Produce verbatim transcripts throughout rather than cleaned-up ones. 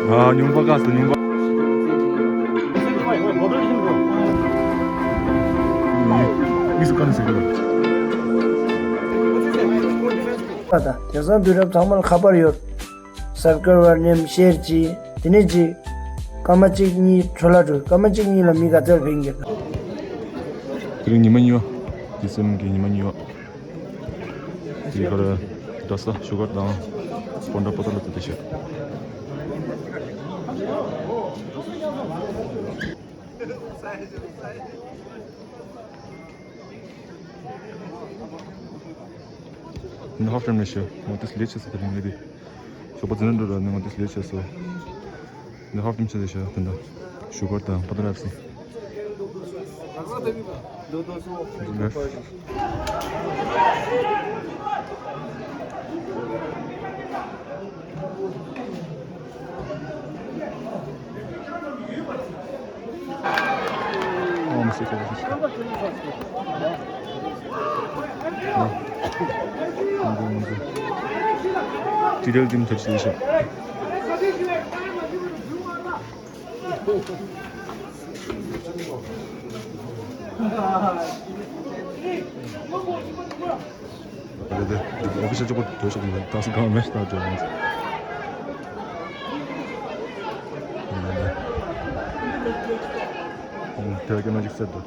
ཨ། ཉུང་པ་བཀག་སོང་། ཉུང་པ། མི་སུ་ག་ནས་ཟེར་གི་རེད། དེང་སང་དུས་རབས་ཚང་མ་ལ་ཁ་པར་ཡོད། སབ་སི་ཀ་རའེབ་མནན། ཤེར་གྱིས། དེ་ནས་ཅིག་སྐར་མ་གཅིག་གཉིས་འཕྲོ་བརླག་འགྲོ། སྐར་མ་གཅིག་གཉིས་ལ་མི་ག་ཚད་ཕན་གྱི། དེ་རིང་ཉི་མ་གཉིས་པ། ཌི་སེམ་བར་གྱི་ཉི་མ་གཉིས་པ། དེ་གར་རྡ་ས་བཞུགས་སྒར་དང་སྤོན་ཊ་པོ་ཏ་ལ་ཚོགས་བསྡད་ཤག་ནི་ཧོབ་ཊེམ་ནས་ཤི་ངོ་དེ་སླེབས་ཆེ་ས་དེ་རིང་ལས་དེ། ཞོགས་པ་འཛིན་གྲྭ་འགྲོ་ར་ནི་ངོ་དེ་སླེབས་ཆེ་སོ། ནི་ཧོབ་ཊེམ་ཆེ་དེ་ཤི་དེ་འདྲ་བཞུགས་སྒར་དང་པ་ཏ་ར་ཨེཕ་སི། ཊི་ཌི་ཨེལ་ཊིམ་ཐབས་ཤེས་བྱས། རེད་དེ། ཨོ་ཕི་ཤལ་གཅིག་པོ་སྡོད་ཤོག་ནས་ཏང་སི་གང་མེད་ཤག་ཏང་སི་ཀྱང་། དེ་ག་ནང་ཅིག་སེ་འདུག་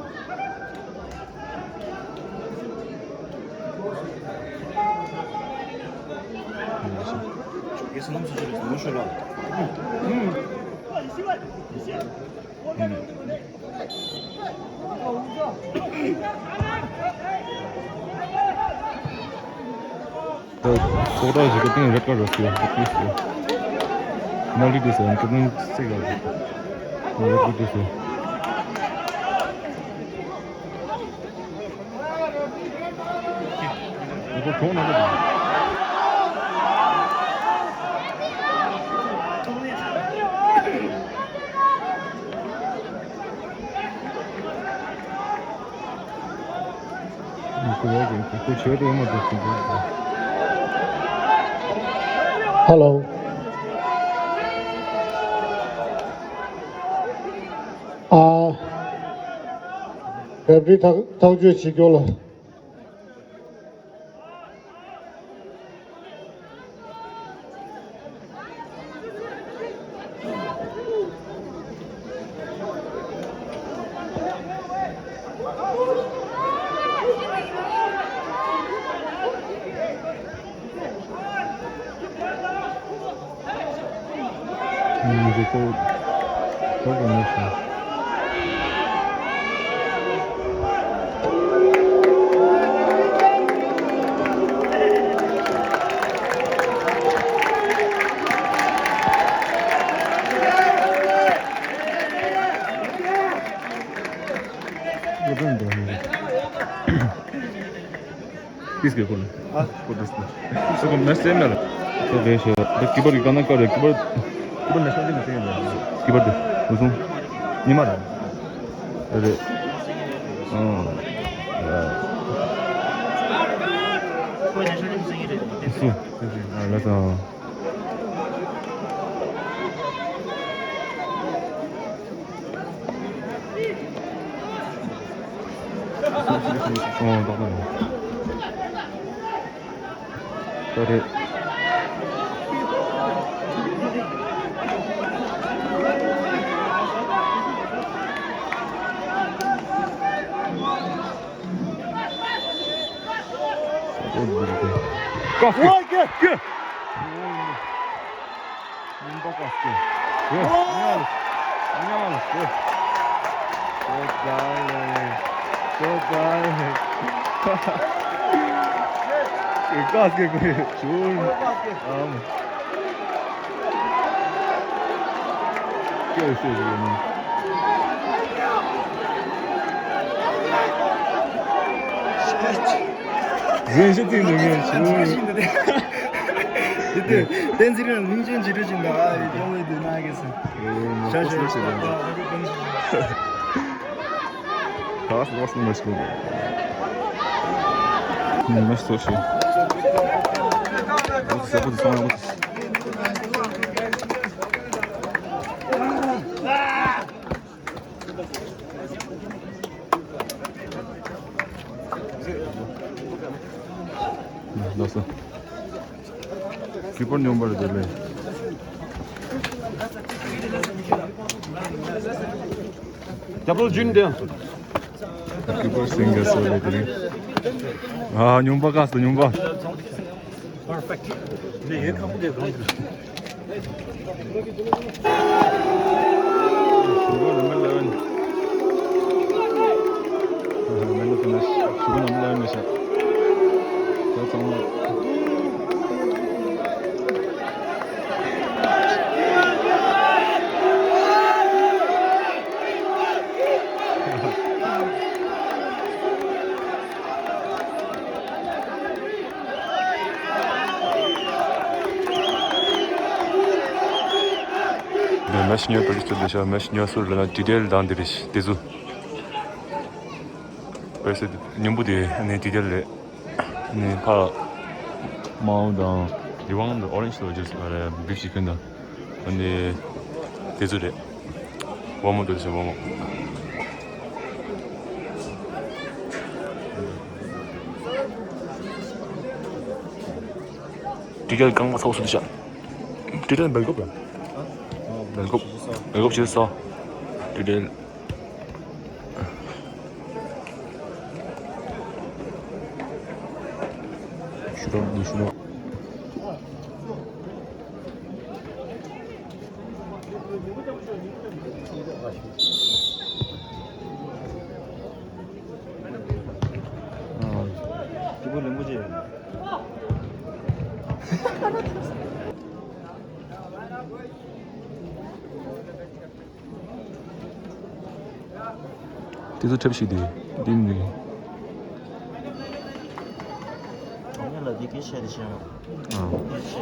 ཚོགས་གྲྭ་ཞིག་གི་སྟེང་རེད་ཀར་རེད་ཟེར། རེད་ཀར་ཟེར། ནག་ལི་དེ་ཟེར། ཀེབ་ཊན་སིག་ཡོད་རེད། རེད་ཀར་དེ་ཟེར། Hello. ཨ། རེ་ཕི་རི་ཐག་ཐག་གཅོད་བྱེད་སྐྱོར་ལ། Please, go, go. ཨ། སོ་གོ་མེ་སེ་མེ་ལ། སོ་བེ་ཤ་ད་གི་པར་གི་ག་ན་ཀ་རེ་གི་པར། གི་པར་ནེ་ཤ་ནལ་ཊིམ་སེང་རེད། གི་པར་དེ་ཨུ་སུང་ཉི་མ་ར་རེད། ཨ། ཨུ་སུང་ཨ་ལ་སང་། ཨོ། ད་རེད། ཀ་སི་ཀི། ཀི། ཀི། ཡིན་པ་ཀ་སི་ཀི། ཡོ། ཉལ། ཉལ། ཡོ། ཤོ་ཙཱ་ལེ། ཤོ་ཙཱ་ལེ། ཀ་སི་ཀི་ཀི་ཡོ། ཨམ། ཀྱེ་ཟེར་ཡོད་ནི། གཞན་ཞིག་བརྩིས་འདུག་ངས་བྱུང་། དེ་བསྟན་འཛིན་རང་མིང་ཅན་ཇི་འདྲ་ཅིག་འདུག་ཨ་ཡི་ཡོང་བའི་དུས་ན་གེ་སེ། ཨེ་མོ་ཤ་ཤ་ཤ་ཤ་ཤ། ད་སོ་སོ་མ་ཤི་གོ། མ་ཤི་སོ་ཤི། ཨོ་ཙི་ཨོ་ཙི་སོང་ཨོ་ཙི། སྙོམས་པར་བདེ་ལེགས། རྒྱབ་ལོགས་རྒྱུན་དེ། སྐྱིད་པོ་སེང་གེ་སོགས་ལས་དེ་རིང་། ཨ། སྙོམས་པ་བཀག་སོང་། སྙོམས་པ། Perfect. ནས་ཡོད་ཁ་པོ་དེ་རང་གི། Sugar number eleven. Number eleven. Sugar number eleven. མེ་ཤི་ཉོ་པོ་ལིས་ཏུ་ལེ་ཤ། མེ་ཤི་ཉོ་སུ་རེད་ན་ཏི་ཏེལ་དང་དེ་རེད། དེ་ཚོ་བེ་སི་ཉམ་པོ་དེ་ནི་ཏི་ཏེལ་རེད། ནི་ཕ་མའོ་དང་ལི་ཝང་དང་ཨོ་རེན་ཇི་ལོ་ཇུས་ལ་རེད། བིབ་ཤི་ཁན་དང་། ཨ་ནི་དེ་ཚོ་རེད། ཝ་མོ་དེ་ཚོ་ཝ་མོ། ཏི་ཏེལ་རྐང་པ་ཚོགས་སུ་འདུག་ཤག་ཏི་ཏེལ་སྦེལ་ཀོབ་ལ། སྦེལ་ཀོབ། སྦེལ་ཀོབ་བྱས་སོ། ཏི་ཏེལ། ཤུ་རོགས་འདི་ཤུ་རོགས། སྐྱིད་པོ་ལེན་པོ་ཅིག་ཡོད། དེ་ཚོ་ཁྲབ་ཞིག་དེ་འདི་མི། ངས་ལ་འདི་སྐད་ཆ་དེ་བཤད་ན། ཨ། སྐད་ཆ་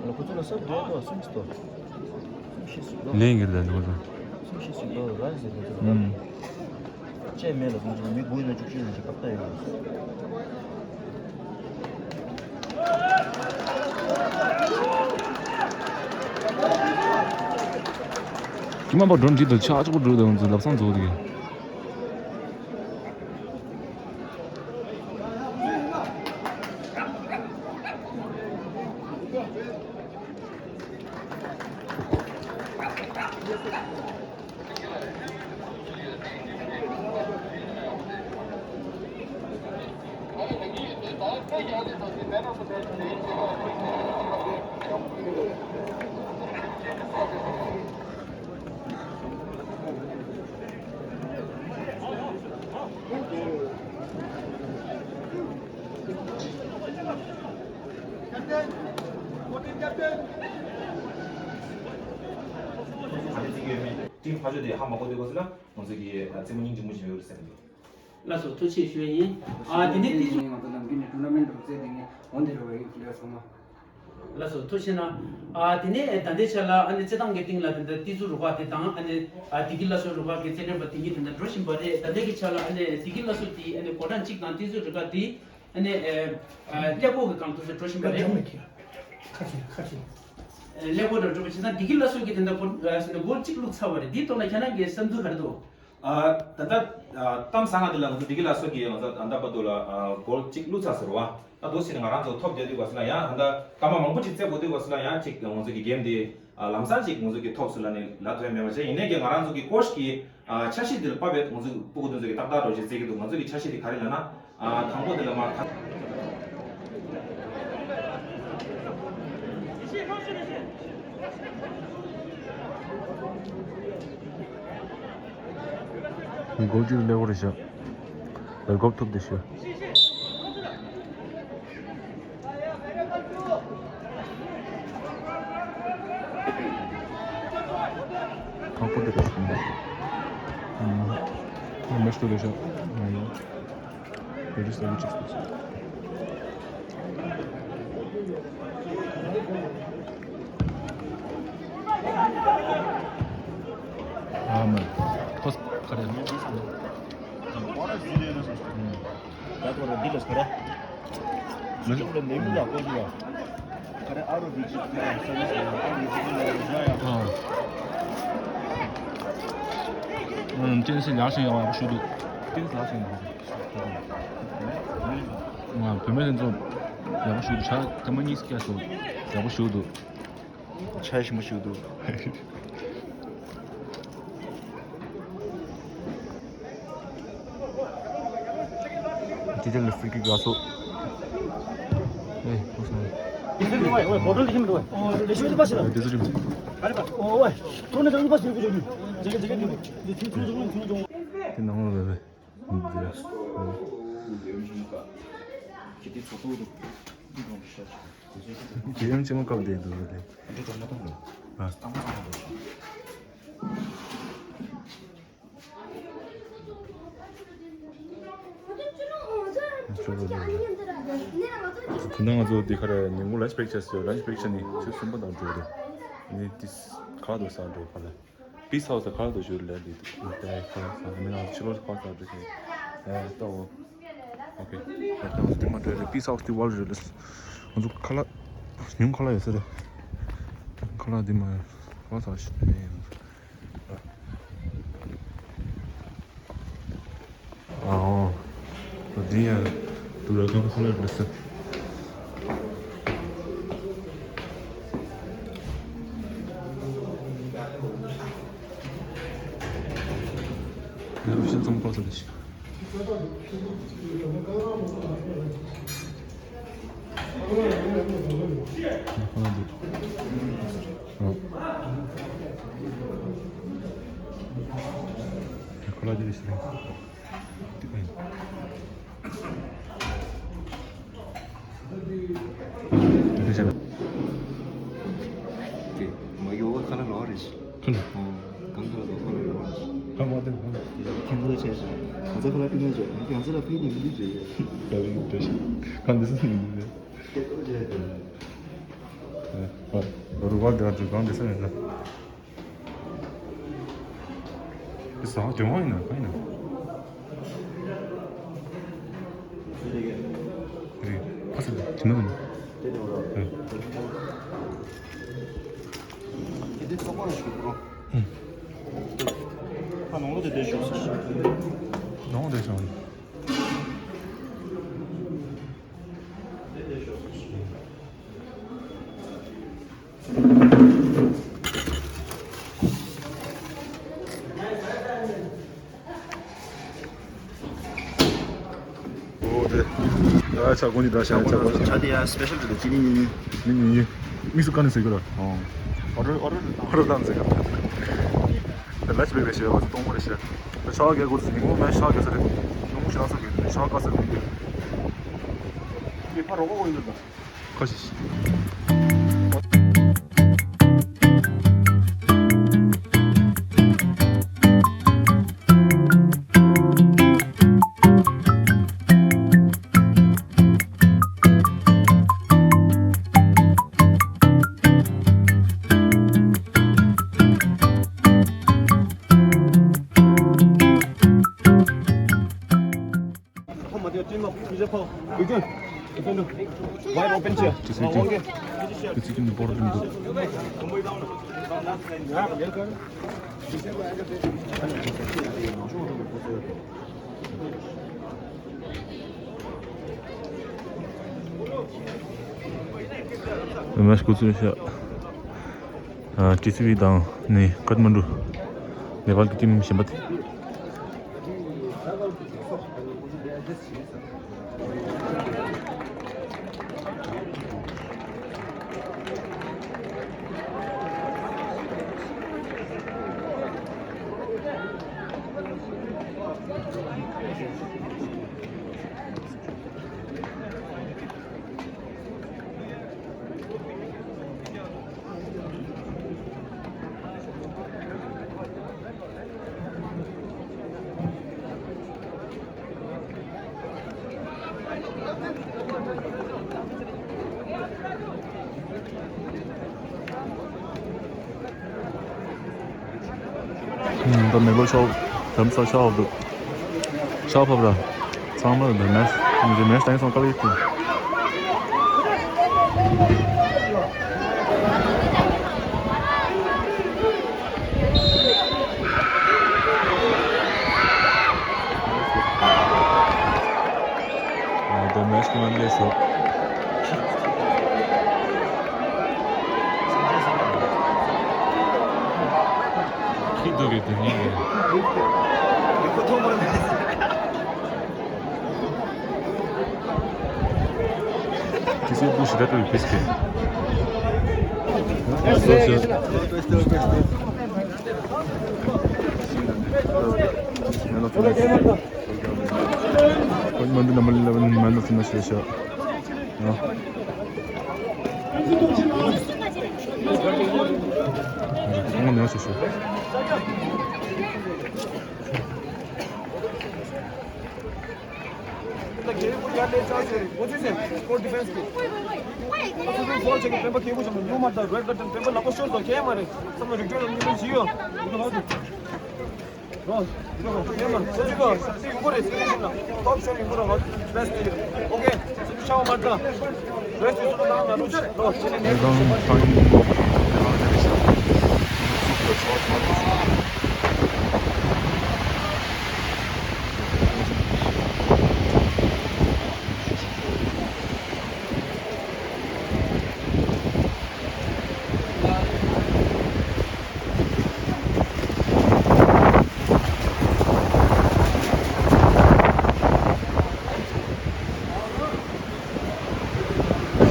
ལ་ཁོ་ཚོ་ལ་སབ་འདོད་དོ་སུམ་ཅི་དོ། སུམ་ཤི་སུ་དོ། ལན་གྱི་ལན་ཁོ་ཚོ། སུམ་ཤི་སུ་དོ་ར་ཟེར་ཁོ་ཚོ་ལ། ཨུམ། ཅེས་མེད་ལ་ཁོང་ཚོ་མི་དགུ་ཡིན་ན་བཅུ་གཅིག་ཡིན་ན་ཞིག་ཏག་ཏག་ཡོད། ཀྱི་མ་པ་སྒྲོན་འདི་དང་ཆ་ཆོག་པོ་འགྲོ་དང་ཚོ་ལབ་སང་རྫོགས་དེ། ཊིམ་ཕ་ཇོ་དེ་ཧ་མ་གོ་དུས་གོ་སི་ལ་ང་ཚོ་གི་རྩེད་མོ་སྙིང་རྗེ་མོ་ཞིག་ཡོད་རེད་བསམ་གི་འདུག་ལགས་སོ། ཐུགས་རྗེ་ཆེ་ཞུ་ཡ་ཡིན། ཨ། དེ་ནས་ཏི་ཇུ། ང་ཚོ་ནམ་རྒྱུན་ནས་ཊུར་ན་མེན་ཊི་རུ་རྩེད་དེ་ངས་འོན་དེ་རུ་བའི་ཡུལ་ལ་སོང་ན། ལགས་སོ། ཐུགས་རྗེ་གནང་། ཨ། དེ་ནས་ད་ལྟའི་ཆ་ལ་ཨ་ནི་རྩེད་ཐང་གི་སྟེང་ལ་དེ་འདྲ་ཏི་ཇུ་རུ་ཁག་དེ་དང་ཨ་ནི་ཨ་བདེ་སྐྱིད་སླར་གསོའི་རུ་ཁག་གི་རྩེད་འགྲན་པ་དེ་གཉིས་དེ་འདྲ་འགྲོ་བཞིན་པ་རེད། ད་ལྟའི་གི་ཆ་ལ་ཨ་ནི་བདེ་སྐྱིད་སླར་གསོ་དེ་ཨ་ནི་གོ་གྲངས་གཅིག་དང་ཏི་ཇུ་རུ་ཁག་དེ་ཨ་ནི་ཨ་ཀླད་ཀོར་གི་སྒང་དུ་འགྲོ་བཞིན་པ་རེད། ཁ་ཤས་ཁ་ཤས། ཀླད་ཀོར་དང་འགྲོ་བ་བྱས་ཙང་བདེ་སྐྱིད་སླར་གསོ་གི་དེ་འདྲ་གོ་ཨ་ནི་གོལ་གཅིག་བླུགས་ཚར་བ་རེད། དེའི་ཐོག་ལ་ཁྱེད་རང་གི་བསམ་ཚུལ་ག་རེ་འདུག་ཨ། ད་ལྟ་ཨ་གཏམ་བཟང་ང་དེ་ལ་ང་ཚོ་བདེ་སྐྱིད་སླར་གསོ་གིས་ང་ཚོ་ད་ལྟ་བར་དུ་ལ་ཨ་གོལ་གཅིག་བླུགས་ཚར་ཟེར་བ། ད་དུང་ཕྱིར་ང་རང་ཚོ་ཐོབ་བསྡད་དུས་སྐབས་སུ་ལ་ཡང་ད་ལྟ་སྐར་མ་མང་པོ་ཅིག་རྩེ་དགོས་དུས་སྐབས་སུ་ལ་ཡང་ཅིག་ང་ཚོ་གི་གེམ་དེ་ཨ་ལམ་སང་ཅིག་ང་ཚོ་གི་ཐོབ་སུ་ལ་ནི་ལ་ཐོན་མེད་པ་བྱས། ཡིན་ནའི་གི་ང་རང་ཚོ་གི་ཀོ་ཆི་གི་ཨ་འཆར་གཞི་དེ་ལ་དཔག་པའི་ང་ཚོ་སྤུ་གུ་དེ་ཚོ་གི་ཏག་ཏག་འགྲོ་བྱེད་རྩེ་གི་འདུག་ང་ཚོ་གི་འཆར་གཞི་དེ་ག་རེ་ལབ་ན། ཨ། དང་པོ་དེ་ལ་མར་ཁ། གོལ་གཅིག་ཀླད་ཀོར་རེད་ཤག་སྦེལ་ཀོབ་ཐུབ་བསྡད་ཤག་ཁག་པོ་དེ་རེད་ཤག་ཨ་མ་སྟོད་རེད་ཤག་ཨ་ཡ། Register which expense? ཨ་མ། ཁོ་ག་རེ་ཡིན་ཟེར་ན། ད་ཁོ་ར་འདི་ལ་ཁོ་ར། སྐྱབས་ལ་ནེ་མི་ལ་ཁོ་འདི་ལ། ཁ་ར་ཨ་རོ་བི་ཇི་ཁ་ར་སོ་ནི་སོ་ཨ་རོ་བི་ཇི་ཁ་ར་ཡ་ཡ། ཨ། ཨ། ཅན་སི་ལགས་ཤིང་ཡང་བ་ཞུ་དུ། ཅན་སི་ལགས་ཤིང་ཡང་བ། ང་བུད་མེད་ལྷན་ཚོགས། ཡག་པོ་ཞིག་འདུག་ཆ་ཐེངས་མ་གཉིས་སྐྱ་སོང་། ཡག་པོ་ཞིག་འདུག་ཆ་ཞིམ་པོ་ཞིག་འདུག་ཁྱེད་ཅག་ལ་ཕི་རི་ཀིག་ལ་སོ། ཨེ་ཨོ་སོ། དེ་ཚོ་རིམ། དེ་ནང་ལ་རེད་པས། ཇེ་ཡང་ཇེ་མང་སྐབས་བསྡད་འདུག་རེད། ཨ། ད་ང་ཚོ་འདི་ག་རེ་ཉིན་གུང་lunch break བྱས་སོང་། lunch break བྱས་ནས་ཆུ་གསུམ་པ་དང་འགྲོ་རེད། ནི་ཏིས་ཁ་དོ་ས་འགྲོ་ག་ལ། Peace House ལ་ཁ་ལག་དུ་ཞུ་ལས་འདི་དེ་ཁ་ལག་ས་མི་ནང་ཕྱི་ལོགས་ཁ་ལག་ས་འགྲོ་གི། ཨ་ལྟ་འོ། ཨོ་ཁེ། ད་ལྟ་དེ་མ་འདྲ་རེད། Peace House དེ་ཝལ་རེད་ལས། ང་ཚོ་ཁ་ལག་ཉུང་ཁ་ལག་ཡོད་ས་རེད། ཁ་ལག་དེ་མ་ཁ་ལག་ས་ཞིག་རེད། ཨོ། འདི་ཡང་དུ་ར་གང་ཁོ་ལ་འདྲི་ས། ང་རུ་ཤིན་ཙམ་པ་ས་ལ་ཤི། ཁོ་ལ་འདི། ཨོ། ཁོ་ལ་འདི་ལ་ཤི་རེད། དེ་མ་ཡོ་ག་ཁ་ལག་ལོག་རེད། ཁ་ལག་ཨོ། གང་ཁ་ལག་ལོག་ཁ་ལག་ལོག་རེད། ཁ་མ་དེ་ཁ་ལག་ཁྱེད་ཚོ་བྱས་ཤག་ང་ཚོ་ཁ་ལག་ཕི་ནས་བྱོས། ང་ཚོ་ལ་ཕི་ནས་མི་འདུག་བྱས་ཡོད། ད་རིང་བྱས་ཤག་ཁ་འདི་སུ་ནས་འདུག་བྱས། ཁྱེད་ཚོ་བྱས་ཡོད། ཨ། རུ་བ་འདི་ལ་འདུག་གང་འདི་སུ་ནས་འདུག་དེ་ཟ་དོན་དག་ཡིན་ན་གང་ཡིན་ན། རེད། ཁ་སང་དེ་ནང་ནས། དེ་དེ་ཚོགས་པ་ཞིག་འགྲོ། ཨུ། ཁ་ནང་ལོགས་དེ་བསྡད་ཤོག་ཟེར་ཤག་ནང་བསྡད་ཤོག་ཨོ་དེ། ད་ཆ་གོ་ནི་ད་ཆ་ཆ་གོ་ཆ། ཆ་དེ་ཡ་སི་པེ་ཤལ་དེ་གཅིག་ནི་གཉིས་གཉིས། གཉིས་གཉིས་གཉིས། དམིགས་སུ་བཀར་ནས་ཟེར་གི་ར། ཨོ། ཨོ་ཌར་ཨོ་ཌར་ཨོ་ཌར་བཏང་ཟེར་གི་ར། ལ་ཆ་བེག་རེ་བྱས་པ་ཚོ་གཏོང་མ་རེ་བྱས། ད་ཆ་ག་གོ་ཚོ་ཉིན་མོ་མེད་ཆ་ག་ཟེར་རེད། ཉིན་མོ་ཆ་ས་གི་ཆ་ག་ཟེར་གི། ངས་ཕ་རོགས་པ་ཡིན་ད། ཁ་ཤས་ཤིག་མ་སྐུ་ཚེ་ཤ། ཨ། ཊི་སི་ཝི་དང་ནི་ཀཏ་མན་ཌུ། ནེ་པཱལ་གྱི་ཊིམ་གཞན་པ་དེ། ད་མེག་ལོར་ཤོག་དམ་ས་ཤོག་འདུག་ཤོག་ཕབ་ར། ཚང་མ་འདི་མེས་འདི་མེས་ཏེང་སོང་ཀ་ལི་ཏི། འདི་མེས་ཀྱི་མ་ལས་སོ། འདུག་གི་དེ་ཉིད་ཀྱི། ཁོ་ཐོག་མར་མེད། Ты себе будешь готовить письки?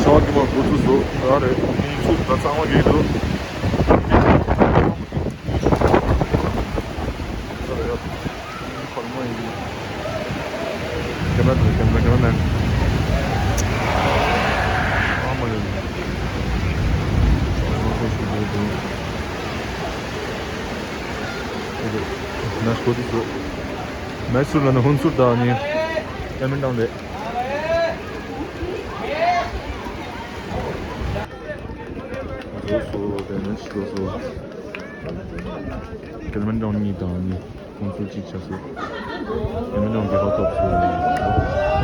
ཤོག་གི་མ་འགོ་ཚུགས་སོ། ཡ་རེད། མི་ཚུགས་ད་གཙང་མ་གི་འདུག་མེ་སུར་ལ་ན་ཧུན་སུར་ད་ནི་ཀེ་མེན་ཏོན་རེད། འགྲོ་སོ་དེ་ནས་འགྲོ་སོ། ཀེ་མེན་ཏོན་གཉིས་དང་ནི་ཧུན་སུར་གཅིག་ཆགས་སོ། ཀེ་མེན་ཏོན་གྱི་ཧོ་ཐོབ་སོ།